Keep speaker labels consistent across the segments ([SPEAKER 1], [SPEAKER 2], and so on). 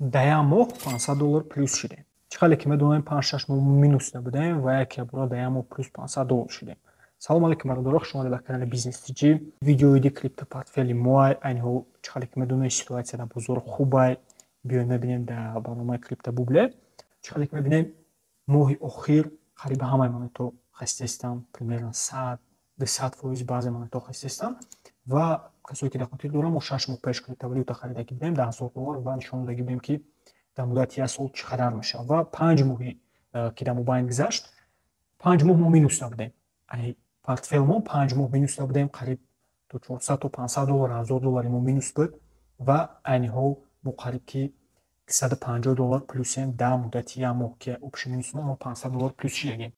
[SPEAKER 1] Дар як моҳ 500 доллар плюс шудем. Чӣ хеле ки медонем, 5-6 моҳ минус набудем ва яке бора дар як моҳ плюс 500 доллар шудем. Салом алейкум, бародаро, хуш омадед ба канали Бизнес TG. Видеоиди крипто портфели моай. Айни ҳол, чӣ хеле ки медонед, ситуация дар бозор хубай. Биёед, мебинем дар барномаи Криптобубле. Чӣ хеле ки мебинем, моҳи охир қариба ҳамаи монето хастестанд, примерно 100, 200%, баъзе монето хастестанд. Ва касое ки дар хотир дорам, мо 6 моҳ пеш криптовалюта харидагӣ будем дар 1000 доллар ва нишон додагӣ будем, ки дар муддати як сол чӣ қадар мешавад. Ва 5 моҳи ки дар мобайн гузашт, 5 моҳ мо минус набудем. Портфел мо 5 моҳ минус набудем, қариб то 400 то 500 доллар, 1000 доллари мо минус буд ва айни ҳол мо қариб ки 150 доллар плюсем дар муддати як моҳ, ки общий минус мо 500 доллар плюс шидагем.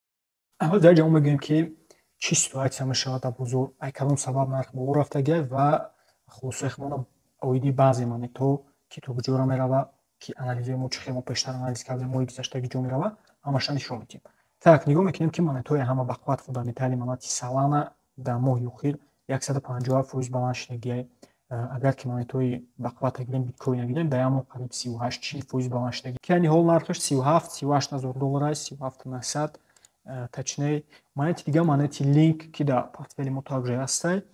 [SPEAKER 1] Аввал дар ҷо мегӯем, ки чӣ ситуация мешавад дар бозор, ай кадом сабаб нарх боло рафтагиай ва хулосаи худро оиди баъзе монето, ки то куҷоро мерава, ки анализҳои мо чӣ хел мо пештар анализ кардем, моҳи гузашта куҷо мерава, ҳамаша нишон медиҳем. Так, нигоҳ мекунем, ки монетҳои ҳама бақувват, фундаментальный монети Солана дар моҳи охир 157% баланд шидагиай. Агар ки монетҳои бақувват гирем, биткоина гирем, дар як моҳ қариб 38, 40% баланд шидагӣ, ки айни ҳол нархаш 37, 38 ҳазор доллар аст, 37 900 точнее. Монети дига, монети Линк, ки дар портфели мо также ҳастай,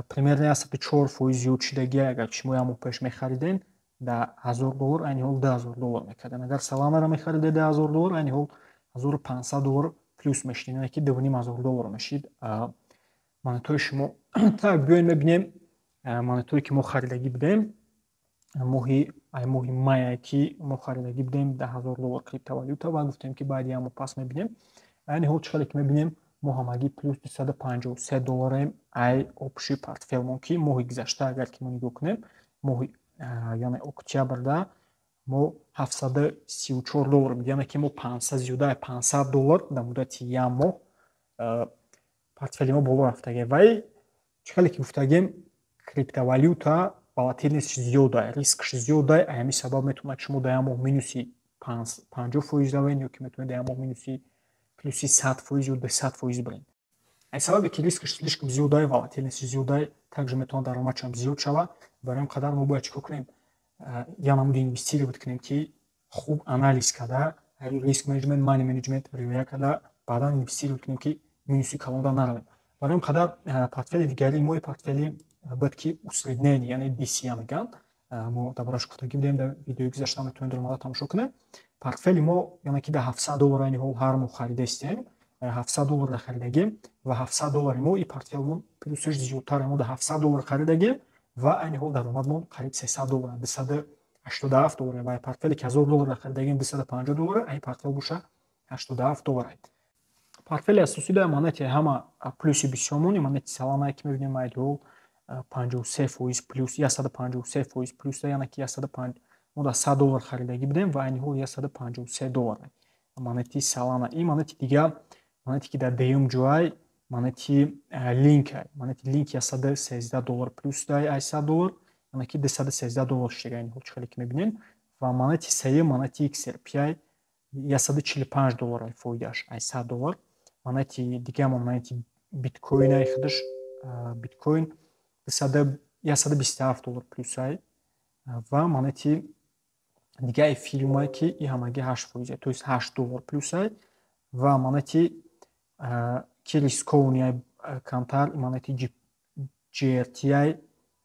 [SPEAKER 1] примерно 104% зиёд шидагиай. Агар шумо як моҳ пеш мехариден дар 1000 доллар, айни ҳол 2000 доллар мекардем. Агар Соланаро мехаридед дар 1000 доллар, айни ҳол 1500 доллар плюс мешидед, яъне ки 2500 доллар мешид монетҳои шумо. Так, биёед, мебинем монетҳое ки мо харидагӣ будем моҳи, ай моҳи мая, ки мо харидагӣ будем дар 1000 доллар криптовалюта ва гуфтем, ки баъди як моҳ пас мебинем. Айни ҳол, чӣ хеле ки мебинем, мо ҳамагӣ плюс 253 долларем ай общий портфелмон, ки моҳи гузашта, агар ки мо нигоҳ кунем, моҳи, яъне октябрда мо 734 доллар буд, яъне ки мо 500, зиёдаи 500 доллар дар муддати як моҳ портфели мо боло рафтагӣ. Вай чӣ хеле ки гуфтагем, криптовалюта волатильность ш зиёда, риск ш зиёда. Ҳамин сабаб метавонад шумо дар як моҳ минуси 50% равед ё ки метавонед дар як моҳ минуси, плюси 100% ё 200% биред. Аз сабабе ки риск аш слишком зиёда, волатильность ш зиёда, также метавонад даромадшам зиёд шавад. Барои ин қадар мо бояд чӣ кор кунем? Як намуди инвестировать кунем, ки хуб анализ карда, риск менеджмент, money management риоя карда, баъдан инвестировать кунем, ки минуси калонда наравем. Барои ин қадар портфели дигари мо портфели буд, ки усреднение, яъне DCA мегӯянд. Мо дар бораш гуфтагӣ будем дар видеои гузашта, метавонед омада тамошо кунед. Портфели мо, яъне ки дар 700 доллар айни ҳол ҳар моҳ харида истем, 700 доллар харидагем ва 700 доллари мо и портфелмон плюсаш зиёдтар. Мо дар 700 доллар харидагем ва айни ҳол даромадмон қариб 300 доллар, 287 доллар. Ва портфеле ки 1000 доллар харидагем 250 доллар, ай портфел боша 87 доллар. Портфели асосӣ дар монети ҳама плюси бисёрмон монети Солана, ки мебинем, айни ҳол 53% плюс, 153% плюс, яъне ки мо дар 100 доллар харидагӣ будем ва айни ҳол 153 доллар монети Солана. Ин монети дига, монете ки дар дуюм ҷой, монети Линк. Монети Линк 113 доллар плюс дай ай 100 доллар, яъне ки 213 доллар шуда айни ҳол, чӣ хеле ки мебинем. Ва монети сеюм, монети XRP, 145 доллар фоидааш ай 100 доллар. Монети дигамон, монети биткоин, ай худаш биткоин 127 доллар плюс ай. Ва монети дига эфириумай, ки и ҳамагӣ 8%, то есть 8 доллар плюс ай. Ва монети ки рисковый камтар, монети GRT,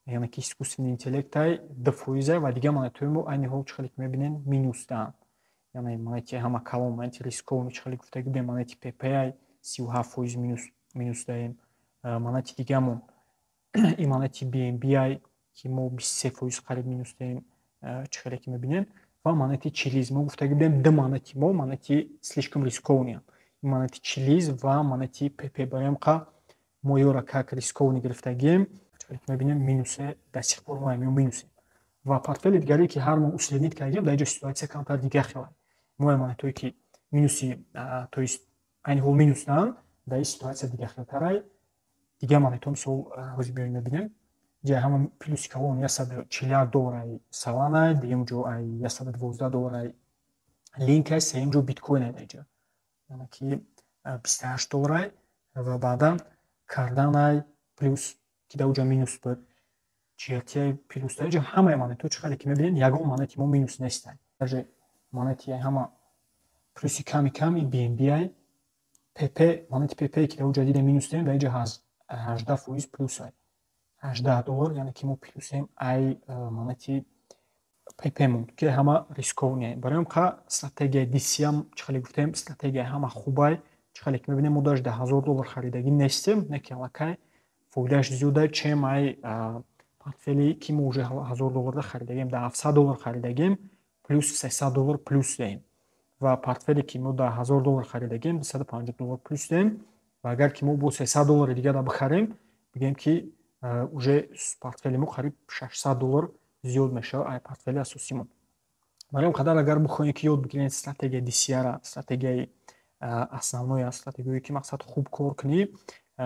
[SPEAKER 1] яъне ки искусственный интеллект, ай 2%. Ва дигар монетҳои мо айни ҳол, чӣ хеле ки мебинем, минус даанд. Яъне монети ҳама калон, монети рисковый, чӣ хеле гуфтагӣ будем, монети Pepe 37% минус даем. Монети дигамон и монети BNB, ки мо 23% қариб минус даем, чӣ хеле ки мебинем. Ва монети Чилиз. Мо гуфтагӣ будем, ду монети мо монети слишком рисковый анд: монети Чилиз ва монети Pepe. Барои қа мо ёра как рисковый гирифтагием, мебинем, минусе, до сих пор мо минусем. Ва портфели дигаре, ки ҳар моҳ усреднить кардем, дар инҷо ситуация камтар дигар хелад. Мо монетҳое ки минуси, то есть айни ҳол минус даанд, дар ин ситуация дигар хелтарай. Дигар монетҳо, мисол, ҳозир биёем, мебинем, ҷа ҳама плюси калон 141 доллари Солана, дуюм ҷо ай 112 доллари Линк, сеюм ҷо биткоин ай, дар ҷо, яъне ки 28 долларай. Ва баъдан Карданай плюс, ки дар уҷа минус буд. GLT плюс. Дар ҳамаи монетҳо, чӣ қадар ки мебинед, ягон монети мо минус нестанд. Даже монети ҳама плюси ками ками BNB, PP, монети PP, ки дар уҷа дидем, минус дорем, дар инҷа 18% плюс, 18 доллар, яъне ки мо плюсем ай монети PP монд, ки ҳама рисковый. Барои ҳам стратегияи DCA, чӣ хеле гуфтем, стратегияи ҳама хубай. Чӣ хеле ки мебинем, мо даже дар 1000 доллар харидагӣ нестем, не ки аллакай фоидааш зиёда, чем ай портфеле, ки мо уже 1000 долларда харидагем. Дар 700 доллар харидагем, плюс 300 доллар плюс даем, ва портфеле, ки мо дар 1000 доллар харидагем, 250 доллар плюс даем. Ва агар ки мо бо 300 доллари дигара бихарем, бигӯем, ки уже портфели мо қариб 600 доллар зиёд мешавад ай портфели асосимон. Барои он қадар, агар бихоҳем, ки ёд бигирем стратегияи DCA-ра, стратегияи основной, стратегияе, ки мақсад хуб кор кунӣ,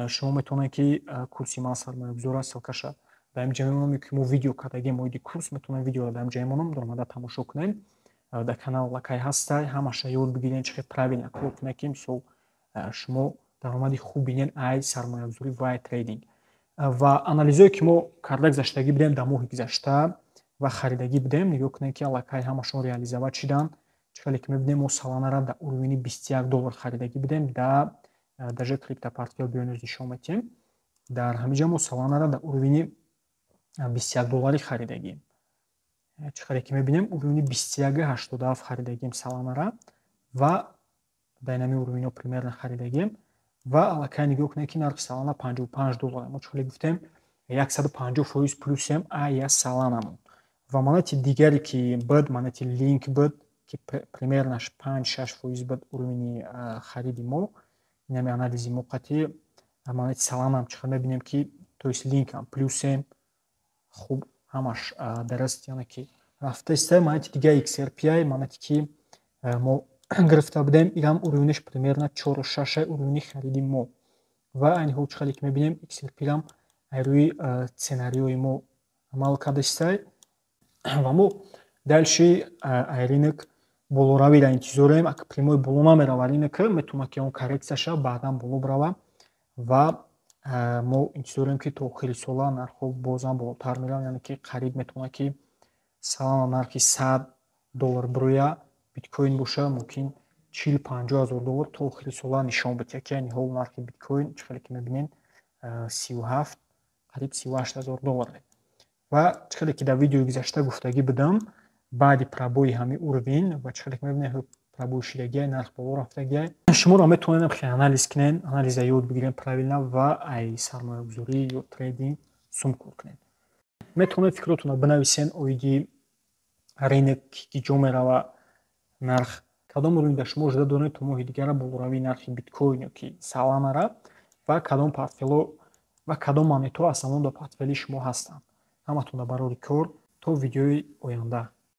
[SPEAKER 1] шумо метавонед, ки курси ман сармоягузора, ссылкаша дар ин ҷа мемонам, ки мо видео кардагем оиди курс, метавонем видеоро дар ин ҷа мемонам, даромада тамошо кунем. Дар канал лакай ҳастай, ҳамаша ёд бигирем, чӣ хел правильно кор кунед, ки мисол шумо даромади хуб бинед ай сармоягузорӣ ва ай трейдинг. Ва анализое, ки мо карда гузаштагӣ будем дар моҳи гузашта ва харидагӣ будем, нигоҳ кунед, ки аллакай ҳамашон реализовать шуданд. Чӣ хеле ки мебинем, мо Соланаро дар уровени 21 доллар харидагӣ будем. Да даже криптопортфел биёнӯз нишон медиҳем. Дар ҳамин ҷо мо Соланаро дар уровени 21 долларӣ харидагием. Чӣ хеле ки мебинем, уровени 21,87 харидагием Соланара ва дар инами уровенҳо примерно харидагием. Ва аллакай нигоҳ кунед, ки нархи Солана 55 доллар. Мо чӣ хеле гуфтем, 150% плюсем ая Соланамон. Ва монети дигаре, ки буд, монети Линк буд, ки примерно 5-6% буд уровени хариди мо. Инами анализи мо қатъи монети Соланам, чӣ хел мебинем, ки то есть Линкам плюсем, хуб, ҳамаш дараст, яъне ки рафтаиста. Монети дигари XRP, монете, ки мо гирифта будем, инам уровениш примерно 4,6 уровени хариди мо. Ва айни ҳол, чӣ хеле ки мебинем, XRP-рам рӯи сценариои мо амал кардастай. Ва мо дальше ай рынок болоравиро интизорем. Агар прямой боло намерава рынок, метавонад, ки он коррекция шавад, баъдан боло бирава. Ва мо интизорем, ки то охири сола нархҳо бозам болотар мераванд, яъне ки қариб метавонад, ки Солана нархи 100 доллар бирояд, биткоин боша, мумкин 40-50 ҳазор доллар то охири сола нишон бидиҳад, ки айни ҳол нархи биткоин, чӣ хеле ки мебинем, 37, қариб 38 ҳазор доллар. Ва чӣ хеле ки дар видеои гузашта гуфтагӣ будам, баъди пробои ҳамин уровень, ва чӣ хеле ки мебинем, пробой шидагиай, нарх боло рафтагиай. Шуморо метавонед хеле анализ кунед, анализа ёд бигиред правильно ва ай сармоягузорӣ ё трейдинг сум кор кунед. Метавонед фикротонро бинависед оиди рынок, ки ҷо мерава нарх, кадом уровень дар шумо ожида доред то моҳи дигара болоравии нархи биткоин ё ки Соланара, ва кадом портфело ва кадом монетҳо асосан дар портфели шумо ҳастанд. Ҳаматонро барори кор, то видеои оянда.